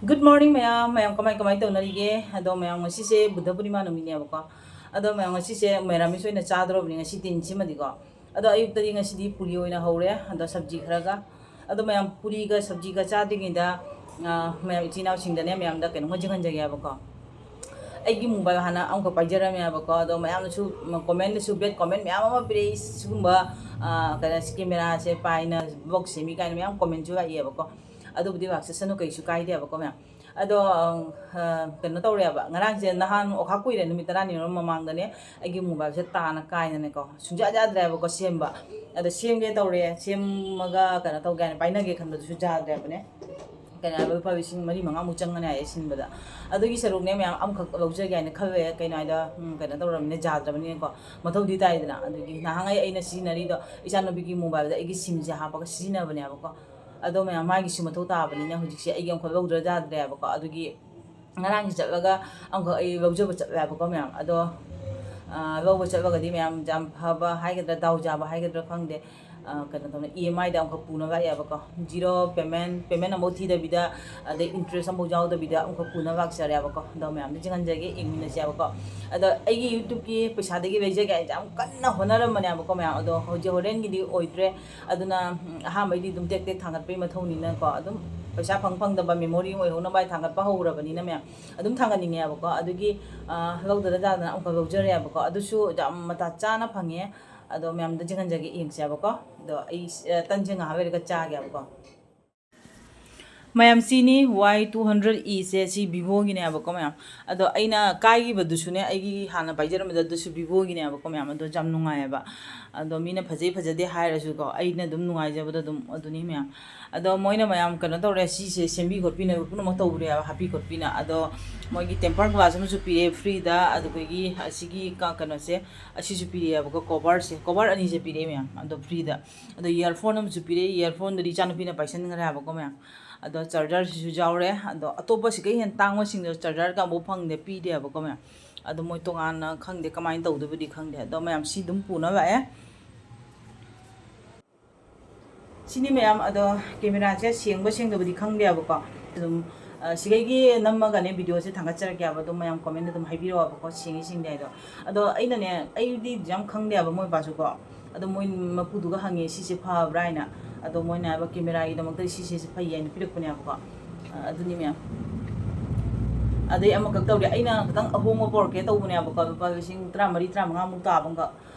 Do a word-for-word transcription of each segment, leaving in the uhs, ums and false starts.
Good morning ꯃꯌꯥꯝ, ꯃꯌꯥꯝ ꯀꯃꯥꯏ ꯀꯃꯥꯏ ꯇꯧꯅꯔꯤꯒꯦ? ꯑꯗꯣ ꯃꯌꯥꯝ, ꯉꯁꯤꯁꯦ ꯕꯨꯙ ꯄꯨꯔꯅꯤꯃꯥ ꯅꯨꯃꯤꯠꯅꯦꯕꯀꯣ꯫ ꯑꯗꯣ ꯃꯌꯥꯝ, ꯉꯁꯤꯁꯦ ꯃꯦꯔꯥꯃꯤꯁ ꯑꯣꯏꯅ ꯆꯥꯗꯧꯔꯕꯅꯤ ꯉꯁꯤ ꯇꯤꯟꯁꯤꯃꯗꯤꯀꯣ꯫ ꯑꯗꯣ ꯑꯌꯨꯛꯇꯗꯤ ꯉꯁꯤꯗꯤ ꯄꯨꯔꯤ ꯑꯣꯏꯅ ꯍꯧꯔꯦ, ꯑꯗꯣ ꯁꯕꯖꯤ ꯈꯔꯒ꯫ ꯑꯗꯣ ꯃꯌꯥꯝ, ꯄꯨꯔꯤꯒ ꯁꯕꯖꯤꯒ ꯆꯥꯗ꯭ꯔꯤꯉꯩꯗ, ꯑ, ꯃꯌꯥꯝ ꯏꯆꯤꯟ ꯏꯅꯥꯎꯁꯤꯡꯗꯅꯦ, ꯃꯌꯥꯝꯗ ꯀꯩꯅꯣꯝ ꯍꯥꯏꯖꯍꯟꯖꯒꯦꯕꯀꯣ꯫ ꯑꯩꯒꯤ ꯃꯣꯕꯥꯏꯜ ꯍꯥꯟꯅ ꯑꯃꯈꯛ ꯄꯥꯏꯖꯔꯝꯃꯦꯕꯀꯣ꯫ ꯑꯗꯣ ꯃꯌꯥꯝꯅꯁꯨ, ꯎꯝ, ꯀꯣꯃꯦꯟꯗꯁꯨ, ꯕꯦꯗ ꯀꯣꯃꯦꯟ ꯃꯌꯥꯝ ꯑꯃ ꯄꯤꯔꯛꯏ, ꯁꯤꯒꯨꯝꯕ, ꯑ, ꯀꯩꯅꯣ, ꯁꯤ ꯀꯦꯃꯦꯔꯥꯁꯦ ꯄꯥꯏꯅ ꯕ꯭ꯂꯣꯒ ꯁꯦꯝꯃꯤ ꯀꯥꯏꯅ ꯃꯌꯥꯝ ꯀꯣꯃꯦꯟꯁꯨ ꯂꯥꯛꯏꯑꯕꯀꯣ꯫ ꯑꯗꯨꯕꯨꯗꯤ ꯂꯥꯛꯆꯁꯅꯨ, ꯀꯩꯁꯨ ꯀꯥꯏꯗꯦꯕꯀꯣ ꯃꯌꯥꯝ꯫ ꯑꯗꯣ, ꯑ, ꯀꯩꯅꯣ ꯇꯧꯔꯦꯕ, ꯉꯔꯥꯡꯁꯦ, ꯅꯍꯥꯟ ꯑꯣꯈꯥꯛ ꯀꯨꯏꯔꯦ, ꯅꯨꯃꯤꯠ ꯇꯔꯥꯅꯤꯔꯣꯝ ꯃꯃꯥꯡꯗꯅꯦ, ꯑꯩꯒꯤ ꯃꯣꯕꯥꯏꯜꯁꯦ ꯇꯥꯅ ꯀꯥꯏꯅꯅꯦꯀꯣ, ꯁꯨꯡꯌꯥ ꯌꯥꯗ꯭ꯔꯦꯕꯀꯣ ꯁꯦꯝꯕ꯫ ꯑꯗꯣ ꯁꯦꯝꯒꯦ ꯇꯧꯔꯦ, ꯁꯦꯝꯃꯒ ꯀꯩꯅꯣ ꯇꯧꯒꯦ ꯍꯥꯏꯅ ꯄꯥꯏꯅꯒꯦ ꯈꯟꯕꯗꯨꯁꯨ ꯌꯥꯗ꯭ꯔꯦꯕꯅꯦ꯫ ꯀꯩꯅꯣ ꯍꯥꯏꯕ, ꯂꯨꯄꯥ ꯂꯤꯁꯤꯡ ꯃꯔꯤ ꯃꯉꯥꯃꯨꯛ ꯆꯪꯒꯅꯤ ꯍꯥꯏꯌꯦ ꯁꯤꯟꯕꯗ꯫ ꯑꯗꯨꯒꯤ ꯁꯔꯨꯛꯅꯦ ꯃꯌꯥꯝ, ꯑꯃꯈꯛ ꯂꯧꯖꯒꯦ ꯍꯥꯏꯅ ꯈꯜꯂꯦ꯫ ꯀꯩꯅꯣ ꯍꯥꯏꯗ, ꯎꯝ, ꯀꯩꯅꯣ ꯇꯧꯔꯕꯅꯤꯅ, ꯌꯥꯗ꯭ꯔꯕꯅꯤꯅꯀꯣ, ꯃꯊꯧꯗꯤ ꯇꯥꯏꯗꯅ꯫ ꯑꯗꯨꯒꯤ ꯅꯍꯥꯟꯉꯩ ꯑꯩꯅ ꯁꯤꯖꯤꯟꯅꯔꯤꯗꯣ, ꯏꯆꯥꯅꯨꯄꯤꯒꯤ ꯃꯣꯕꯥꯏꯜꯗ ꯑꯩꯒꯤ ꯁꯤꯝꯁꯦ ꯍꯥꯞꯄꯒ ꯁꯤꯖꯤꯟꯅꯕꯅꯦꯕꯀꯣ꯫ ꯑꯗꯣ ꯃꯌꯥꯝ, ꯃꯥꯒꯤꯁꯨ ꯃꯊꯧ ꯇꯥꯕꯅꯤꯅ ꯍꯧꯖꯤꯛꯁꯦ ꯑꯩꯒꯤ ꯑꯃꯨꯛꯈꯛ ꯂꯧꯗ꯭ꯔ ꯌꯥꯗ꯭ꯔꯦꯕꯀꯣ꯫ ꯑꯗꯨꯒꯤ ꯉꯔꯥꯡꯁꯦ ꯆꯠꯂꯒ ꯑꯃꯨꯛꯈꯛ ꯑꯩ ꯂꯧꯖꯕ ꯆꯠꯂꯦꯕꯀꯣ ꯃꯌꯥꯝ꯫ ꯑꯗꯣ, ꯑ, ꯂꯧꯕ ꯆꯠꯂꯒꯗꯤ ꯃꯌꯥꯝ, ꯌꯥꯝ ꯐꯕ ꯍꯥꯏꯒꯗ꯭ꯔꯥ, ꯗꯥꯎ ꯌꯥꯕ ꯍꯥꯏꯒꯗ꯭ꯔꯥ ꯈꯪꯗꯦ, ꯑ, ꯀꯩꯅꯣ ꯇꯧꯅ, ꯏ ꯑꯦꯝ ꯑꯥꯏꯗ ꯑꯃꯨꯛꯈꯛ ꯄꯨꯅꯕ ꯂꯥꯛꯑꯦꯕꯀꯣ꯫ ꯖꯤꯔꯣ ꯄꯦꯃꯦꯟ, ꯄꯦꯃꯦꯟ ꯑꯃꯐꯥꯎ ꯊꯤꯗꯕꯤꯗ, ꯑꯗꯩ ꯏꯟꯇꯔꯦꯁ ꯑꯃꯐꯥꯎ ꯌꯥꯎꯗꯕꯤꯗ ꯑꯃꯨꯛꯈꯛ ꯄꯨꯅꯕ ꯂꯥꯛꯆꯔꯦꯕꯀꯣ꯫ ꯑꯗꯣ ꯃꯌꯥꯝꯗ ꯆꯤꯡꯍꯟꯖꯒꯦ, ꯌꯦꯡꯃꯤꯟꯅꯁꯦꯕꯀꯣ꯫ ꯑꯗꯣ ꯑꯩꯒꯤ ꯌꯨꯇ꯭ꯌꯨꯕꯀꯤ ꯄꯩꯁꯥꯗꯒꯤ ꯂꯩꯖꯒꯦ ꯍꯥꯏꯅ ꯌꯥꯝ ꯀꯟꯅ ꯍꯣꯠꯅꯔꯝꯕꯅꯦꯕꯀꯣ ꯃꯌꯥꯝ꯫ ꯑꯗꯣ ꯍꯧꯖꯤꯛ ꯍꯣꯔꯦꯟꯒꯤꯗꯤ ꯑꯣꯏꯗ꯭ꯔꯦ꯫ ꯑꯗꯨꯅ, ꯎꯝ, ꯑꯍꯥꯟꯕꯩꯗꯤ ꯑꯗꯨꯝ ꯇꯦꯛ ꯇꯦꯛ ꯊꯥꯡꯒꯠꯄꯒꯤ ꯃꯊꯧꯅꯤꯅꯀꯣ, ꯑꯗꯨꯝ ꯄꯩꯁꯥ ꯐꯪ ꯐꯪꯗꯕ ꯃꯦꯃꯣꯔꯤ ꯑꯣꯏꯍꯧꯅꯕ ꯍꯥꯏ ꯊꯥꯡꯒꯠꯄ ꯍꯧꯔꯕꯅꯤꯅ ꯃꯌꯥꯝ ꯑꯗꯨꯝ ꯊꯥꯡꯒꯠꯅꯤꯡꯉꯦꯕꯀꯣ꯫ ꯑꯗꯨꯒꯤ, ꯑ, ꯂꯧꯗꯅ ꯆꯥꯗꯅ ꯑꯃꯨꯛꯀ ꯂꯧꯖꯔꯦꯕꯀꯣ꯫ ꯑꯗꯨꯁꯨ ꯌꯥꯝ ꯃꯇꯥ ꯆꯥꯅ ꯐꯪꯉꯦ꯫ ꯑꯗꯣ ꯃꯌꯥꯝꯗ ꯆꯤꯡꯍꯟꯖꯒꯦ, ꯌꯦꯡꯁꯦꯕꯀꯣ꯫ ꯑꯗꯣ ꯑꯩ, ꯑ, ꯇꯟꯁꯦ ꯉꯥꯏꯍꯥꯛ ꯂꯩꯔꯒ ꯆꯥꯒꯦꯕꯀꯣ꯫ ꯃꯌꯥꯝ, ꯁꯤꯅꯤ ꯋꯥꯏ ꯇꯨ ꯍꯟꯗ꯭ꯔꯦꯠ ꯏꯁꯦ, ꯁꯤ ꯚꯤꯚꯣꯒꯤꯅꯦꯕꯀꯣ ꯃꯌꯥꯝ꯫ ꯑꯗꯣ ꯑꯩꯅ ꯀꯥꯏꯈꯤꯕꯗꯨꯁꯨꯅꯦ, ꯑꯩꯒꯤ ꯍꯥꯟꯅ ꯄꯥꯏꯖꯔꯝꯕꯗ ꯑꯗꯨꯁꯨ ꯚꯤꯚꯣꯒꯤꯅꯦꯕꯀꯣ ꯃꯌꯥꯝ꯫ ꯑꯗꯣ ꯌꯥꯝ ꯅꯨꯡꯉꯥꯏꯌꯦꯕ꯫ ꯑꯗꯣ ꯃꯤꯅ ꯐꯖꯩ ꯐꯖꯗꯦ ꯍꯥꯏꯔꯁꯨꯀꯣ, ꯑꯩꯅ ꯑꯗꯨꯝ ꯅꯨꯡꯉꯥꯏꯖꯕꯗꯣ ꯑꯗꯨꯝ ꯑꯗꯨꯅꯤ ꯃꯌꯥꯝ꯫ ꯑꯗꯣ ꯃꯣꯏꯅ ꯃꯌꯥꯝ ꯀꯩꯅꯣ ꯇꯧꯔꯦ, ꯁꯤꯁꯦ ꯁꯦꯝꯕꯤ ꯈꯣꯠꯄꯤꯅꯕ ꯄꯨꯝꯅꯃꯛ ꯇꯧꯔꯦꯕ, ꯍꯥꯞꯄꯤ ꯈꯣꯠꯄꯤꯅ꯫ ꯑꯗꯣ ꯃꯣꯏꯒꯤ tempered glass ꯑꯃꯁꯨ ꯄꯤꯔꯛꯑꯦ ꯐ꯭ꯔꯤꯗ, ꯑꯗꯨꯗꯒꯤ ꯑꯁꯤꯒꯤ ꯀ-, ꯀꯩꯅꯣꯁꯦ, ꯑꯁꯤꯁꯨ ꯄꯤꯔꯛꯑꯦꯕꯀꯣ, ꯀꯣꯚꯔꯁꯦ, ꯀꯣꯚꯔ ꯑꯅꯤꯁꯦ ꯄꯤꯔꯛꯑꯦ ꯃꯌꯥꯝ, ꯑꯗꯣ ꯐ꯭ꯔꯤꯗ꯫ ꯑꯗꯣ ꯏꯌꯥꯔꯐꯣꯟ ꯑꯃꯁꯨ ꯄꯤꯔꯛꯑꯦ, ꯏꯌꯥꯔꯐꯣꯟꯗꯨꯗꯤ ꯏꯆꯥꯅꯨꯄꯤꯅ ꯄꯥꯏꯁꯟꯈ꯭ꯔꯦ ꯍꯥꯏꯕꯀꯣ ꯃꯌꯥꯝ꯫ ꯑꯗꯣ ꯆꯥꯔꯖꯔꯁꯤꯁꯨ ꯌꯥꯎꯔꯦ꯫ ꯑꯗꯣ ꯑꯇꯣꯞꯄ ꯁꯤꯒ ꯍꯦꯟꯅ ꯇꯥꯡꯕꯁꯤꯡꯗꯣ ꯆꯥꯔꯖꯔꯒ ꯑꯃꯨꯛ ꯐꯪꯗꯦ, ꯄꯤꯗꯦ ꯍꯥꯏꯕꯀꯣ ꯃꯌꯥꯝ꯫ ꯑꯗꯣ ꯃꯣꯏ ꯇꯣꯉꯥꯟꯅ ꯈꯪꯗꯦ ꯀꯃꯥꯏꯅ ꯇꯧꯗꯣꯏꯕꯨꯗꯤ ꯈꯪꯗꯦ꯫ ꯑꯗꯣ ꯃꯌꯥꯝ, ꯁꯤ ꯑꯗꯨꯝ ꯄꯨꯅꯕ ꯂꯥꯛꯑꯦ꯫ ꯁꯤꯅꯤ ꯃꯌꯥꯝ꯫ ꯑꯗꯣ ꯀꯦꯃꯦꯔꯥꯁꯦ ꯁꯦꯡꯕ ꯁꯦꯡꯗꯕꯗꯤ ꯈꯪꯗꯦꯕꯀꯣ, ꯑꯗꯨꯝ ꯑ, ꯁꯤꯈꯩꯒꯤ ꯅꯝꯃꯒꯅꯦ videoꯁꯦ ꯊꯥꯡꯒꯠꯆꯔꯛꯀꯦ ꯍꯥꯏꯕ, ꯑꯗꯨꯝ ꯃꯌꯥꯝ commentꯗ ꯑꯗꯨꯝ ꯍꯥꯏꯕꯤꯔꯛꯑꯣ ꯍꯥꯏꯕꯀꯣ, ꯁꯦꯡꯉꯤ ꯁꯦꯡꯗꯦ ꯍꯥꯏꯗꯣ꯫ ꯑꯗꯣ ꯑꯩꯅꯅꯦ, ꯑꯩꯗꯤ ꯌꯥꯝ ꯈꯪꯗꯦ ꯍꯥꯏꯕ ꯃꯣꯏ ꯕꯥꯁꯨꯀꯣ꯫ ꯑꯗꯣ ꯃꯣꯏ ꯃꯄꯨꯗꯨꯒ ꯍꯪꯉꯦ, "ꯁꯤꯁꯦ ꯐꯕ꯭ꯔꯥ?" ꯍꯥꯏꯅ꯫ ꯑꯗꯣ ꯃꯣꯏꯅ ꯍꯥꯏꯕ, "Cameraꯒꯤꯗꯃꯛꯇꯗꯤ ꯁꯤꯁꯦ ꯐꯩ" ꯍꯥꯏꯅ ꯄꯤꯔꯛꯄꯅꯦꯕꯀꯣ꯫ ꯑ, ꯑꯗꯨꯅꯤ ꯃꯌꯥꯝ꯫ ꯑꯗꯩ ꯑꯃꯈꯛ ꯇꯧꯔꯦ, ꯑꯩꯅ ꯈꯤꯇꯪ ꯑꯍꯣꯡꯕ ꯄꯣꯔꯛꯀꯦ ꯇꯧꯕꯅꯦꯕꯀꯣ, ꯂꯨꯄꯥ ꯂꯤꯁꯤꯡ ꯇꯔꯥꯃꯔꯤ, ꯇꯔꯥꯃꯉꯥꯃꯨꯛ ꯇꯥꯕ ꯑꯃꯈꯛ꯫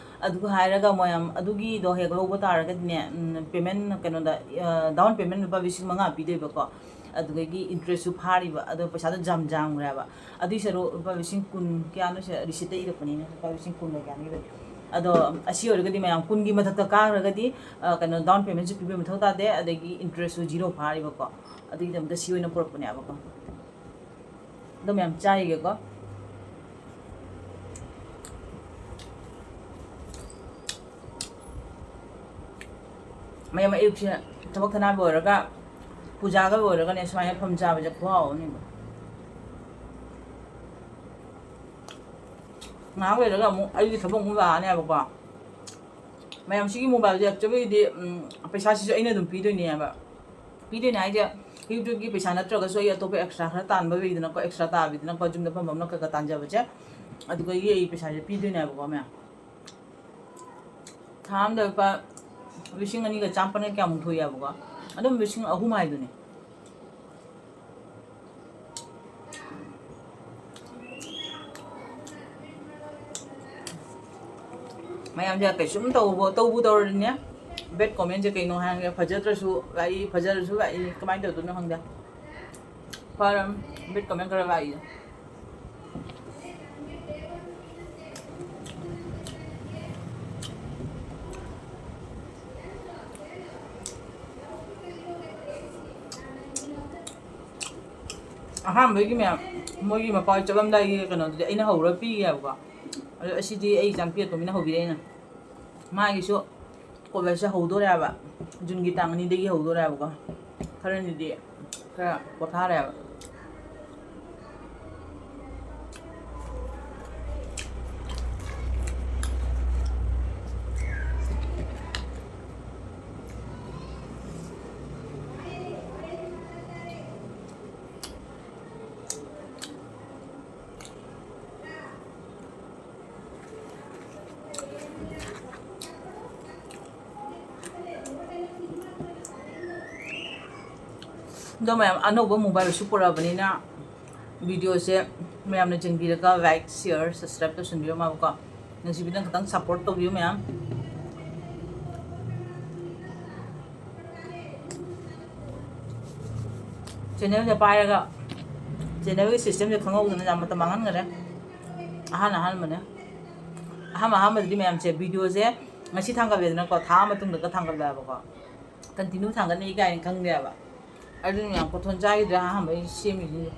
ꯑꯗꯨꯒ ꯍꯥꯏꯔꯒ ꯃꯌꯥꯝ, ꯑꯗꯨꯒꯤꯗꯣ ꯍꯦꯛ ꯂꯧꯕ ꯇꯥꯔꯒꯗꯤꯅꯦ, ꯎꯝ, payment ꯀꯩꯅꯣꯗ, ꯑ, down payment ꯂꯨꯄꯥ ꯂꯤꯁꯤꯡ ꯃꯉꯥ ꯄꯤꯗꯣꯏꯕꯀꯣ꯫ ꯑꯗꯨꯗꯒꯤ interestꯁꯨ ꯐꯥꯔꯤꯕ, ꯑꯗꯣ ꯄꯩꯁꯥꯗꯣ ꯌꯥꯝ ꯌꯥꯝꯈ꯭ꯔꯦꯕ꯫ ꯑꯗꯨꯏ ꯁꯔꯨꯛ ꯂꯨꯄꯥ ꯂꯤꯁꯤꯡ ꯀꯨꯟ ꯀꯌꯥꯅꯣ ꯁꯦ, receiptꯇ ꯏꯔꯛꯄꯅꯤꯅꯦ, ꯂꯨꯄꯥ ꯂꯤꯁꯤꯡ ꯀꯨꯟꯒ ꯀꯌꯥꯅꯣ ꯏꯕꯅꯤ꯫ ꯑꯗꯣ ꯑꯁꯤ ꯑꯣꯏꯔꯒꯗꯤ ꯃꯌꯥꯝ ꯀꯨꯟꯒꯤ ꯃꯊꯛꯇ ꯀꯥꯈ꯭ꯔꯒꯗꯤ, ꯑ, ꯀꯩꯅꯣ, down paymentꯁꯨ ꯄꯤꯕ ꯃꯊꯧ ꯇꯥꯗꯦ, ꯑꯗꯒꯤ interestꯁꯨ zero ꯐꯥꯔꯤꯕꯀꯣ꯫ ꯑꯗꯨꯒꯤꯗꯃꯛꯇ ꯁꯤ ꯑꯣꯏꯅ ꯄꯨꯔꯛꯄꯅꯦꯕꯀꯣ꯫ ꯑꯗꯣ ꯃꯌꯥꯝ ꯆꯥꯏꯒꯦꯀꯣ꯫ ꯃꯌꯥꯝ ꯑꯌꯨꯛꯁꯦ ꯊꯕꯛ ꯊꯅꯥꯕ ꯑꯣꯏꯔꯒ, ꯄꯨꯖꯥꯒ ꯑꯣꯏꯔꯒꯅꯦ, ꯁꯨꯃꯥꯏꯅ ꯐꯝ ꯆꯥꯕꯁꯦ ꯈꯨꯍꯥꯎ ꯑꯃꯅꯦꯕ꯫ ꯉꯥꯏꯍꯥꯛ ꯂꯩꯔꯒ ꯑꯃꯨꯛ ꯑꯩꯒꯤ ꯊꯕꯛ ꯑꯃꯨꯛ ꯂꯥꯛꯑꯅꯦꯕꯀꯣ꯫ ꯃꯌꯥꯝ ꯁꯤꯒꯤ mobileꯁꯦ actuallyꯗꯤ, ꯎꯝ, ꯄꯩꯁꯥꯁꯤꯁꯨ ꯑꯩꯅ ꯑꯗꯨꯝ ꯄꯤꯗꯣꯏꯅꯦꯕ꯫ ꯄꯤꯗꯣꯏꯅꯦ ꯍꯥꯏꯁꯦ, YouTubeꯀꯤ ꯄꯩꯁꯥ ꯅꯠꯇ꯭ꯔꯒꯁꯨ ꯑꯩ ꯑꯇꯣꯞꯄ extra ꯈꯔ ꯇꯥꯟꯕ ꯂꯩꯗꯅꯀꯣ, extra ꯇꯥꯕꯤꯗꯅꯀꯣ, ꯌꯨꯝꯗ ꯐꯝ ꯐꯝꯅ ꯈꯔ ꯈꯔ ꯇꯥꯟꯖꯕꯁꯦ꯫ ꯑꯗꯨꯒꯤ ꯑꯩ ꯄꯩꯁꯥꯁꯦ ꯄꯤꯗꯣꯏꯅꯦꯕꯀꯣ ꯃꯌꯥꯝ꯫ ꯊꯥ ꯑꯝꯗ ꯂꯨꯄꯥ ꯂꯤꯁꯤꯡ ꯑꯅꯤꯒ ꯆꯥꯝꯃꯄꯅ ꯀꯌꯥꯃꯨꯛ ꯊꯣꯛꯏ ꯍꯥꯏꯕꯀꯣ? ꯑꯗꯨꯝ ꯂꯤꯁꯤꯡ ꯑꯍꯨꯝ ꯍꯥꯏꯗꯨꯅꯤ꯫ ꯃꯌꯥꯝꯁꯦ ꯀꯩꯁꯨꯝ ꯇꯧꯕ, ꯇꯧꯕꯨ ꯇꯧꯔꯗꯤꯅꯦ, bad commentꯁꯦ ꯀꯩꯅꯣ ꯍꯥꯏꯔꯒꯦ, ꯐꯖꯗ꯭ꯔꯁꯨ ꯂꯥꯛꯏ, ꯐꯖꯔꯁꯨ ꯂꯥꯛꯏ, ꯀꯃꯥꯏꯅ ꯇꯧꯗꯣꯏꯅꯣ ꯈꯪꯗꯦ꯫ ꯐꯔꯝ, bad comment ꯈꯔ ꯂꯥꯛꯏ꯫ ꯑꯍꯥꯟꯕꯒꯤ ꯃꯌꯥꯝ, ꯃꯣꯏꯒꯤ ꯃꯄꯥ ꯆꯠꯂꯝꯗꯥꯏꯒꯤ ꯀꯩꯅꯣꯗꯨꯗꯤ ꯑꯩꯅ ꯍꯧꯔꯒ ꯄꯤꯒꯦ ꯍꯥꯏꯕꯀꯣ꯫ ꯑꯗꯣ ꯑꯁꯤꯗꯤ ꯑꯩ ꯏꯆꯥꯅꯨꯄꯤ ꯑꯇꯣꯝꯕꯤꯅ ꯍꯧꯕꯤꯔꯛꯑꯦ ꯑꯩꯅ꯫ ꯃꯥꯒꯤꯁꯨ ꯀꯣꯂꯦꯖꯁꯦ ꯍꯧꯗꯣꯔꯦ ꯍꯥꯏꯕ, ꯖꯨꯟꯒꯤ ꯇꯥꯡ ꯑꯅꯤꯗꯒꯤ ꯍꯧꯗꯣꯔꯦ ꯍꯥꯏꯕꯀꯣ꯫ ꯈꯔꯅꯤꯗꯤ ꯈꯔ ꯄꯣꯊꯥꯔꯦ ꯍꯥꯏꯕ꯫ ꯑꯗꯣ ꯃꯌꯥꯝ, ꯑꯅꯧꯕ mobile ꯑꯃꯁꯨ ꯄꯨꯔꯛꯑꯕꯅꯤꯅ video ꯁꯦ ꯃꯌꯥꯝꯅ ꯌꯦꯡꯕꯤꯔꯒ like, share, subscribe ꯇꯧꯁꯟꯕꯤꯔꯝꯃꯕꯀꯣ꯫ ꯅꯨꯡꯁꯤꯕꯤꯗꯅ ꯈꯤꯇꯪ support ꯇꯧꯕꯤꯌꯨ ꯃꯌꯥꯝ꯫ Channel ꯁꯦ ꯄꯥꯏꯔꯒ channel ꯒꯤ system ꯁꯦ ꯈꯪꯍꯧꯗꯅ ꯌꯥꯝ ꯃꯇꯝ ꯃꯥꯡꯍꯟꯈꯔꯦ꯫ ꯑꯍꯥꯟ ꯑꯍꯥꯟꯕꯅꯦ꯫ ꯑꯍꯥꯟꯕ ꯑꯍꯥꯟꯕꯗꯗꯤ ꯃꯌꯥꯝꯁꯦ video ꯁꯦ ꯉꯁꯤ ꯊꯥꯡꯒꯠꯂꯦꯗꯅꯀꯣ, ꯊꯥ ꯑꯃ ꯃꯇꯨꯡꯗꯒ ꯊꯥꯡꯒꯠꯂꯦꯕꯀꯣ꯫ Continue ꯊꯥꯡꯒꯠꯅꯤ ꯀꯥꯏꯅ ꯈꯪꯗꯦꯕ꯫ ꯑꯗꯨꯅ ꯌꯥꯝ ꯀꯣꯊꯣꯟ ꯆꯥꯈꯤꯗ꯭ꯔꯦ ꯑꯍꯥꯟꯕ ꯑꯩ ꯁꯦꯝꯃꯤꯁꯤꯡꯗꯣ꯫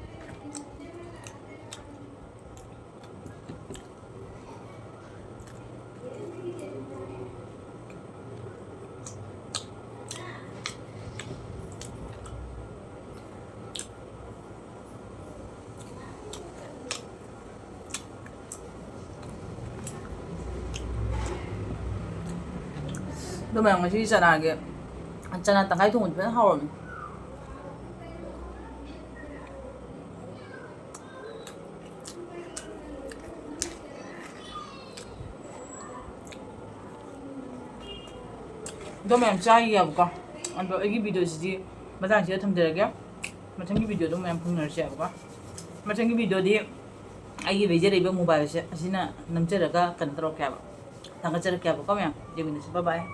ꯑꯗꯣ ꯃꯌꯥꯝ, ꯉꯁꯤ ꯆꯅꯥꯒꯤ, ꯆꯅꯥ ꯇꯪꯈꯥꯏ ꯊꯣꯡꯕꯗꯤ ꯐꯖꯅ ꯍꯥꯎꯔꯝꯃꯤ꯫ ꯑꯗꯣ ꯃꯌꯥꯝ ꯆꯥꯈꯤꯒꯦꯕꯀꯣ꯫ ꯑꯗꯣ ꯑꯩꯒꯤ video ꯁꯤꯗꯤ ꯃꯇꯥꯡꯁꯤꯗ ꯊꯝꯖꯔꯒꯦ꯫ ꯃꯊꯪꯒꯤ video ꯗꯣ ꯃꯌꯥꯝ ꯐꯪꯅꯔꯁꯦꯕꯀꯣ꯫ ꯃꯊꯪꯒꯤ video ꯗꯤ ꯑꯩꯒꯤ ꯂꯩꯖꯔꯤꯕ mobile ꯁꯦ ꯑꯁꯤꯅ ꯅꯝꯖꯔꯒ ꯀꯩꯅꯣ ꯇꯧꯔꯛꯀꯦꯕ, ꯊꯥꯒꯠꯆꯔꯛꯀꯦꯕꯀꯣ ꯃꯌꯥꯝ꯫ ꯌꯦꯡꯃꯤꯟꯅꯁꯤ, bye bye꯫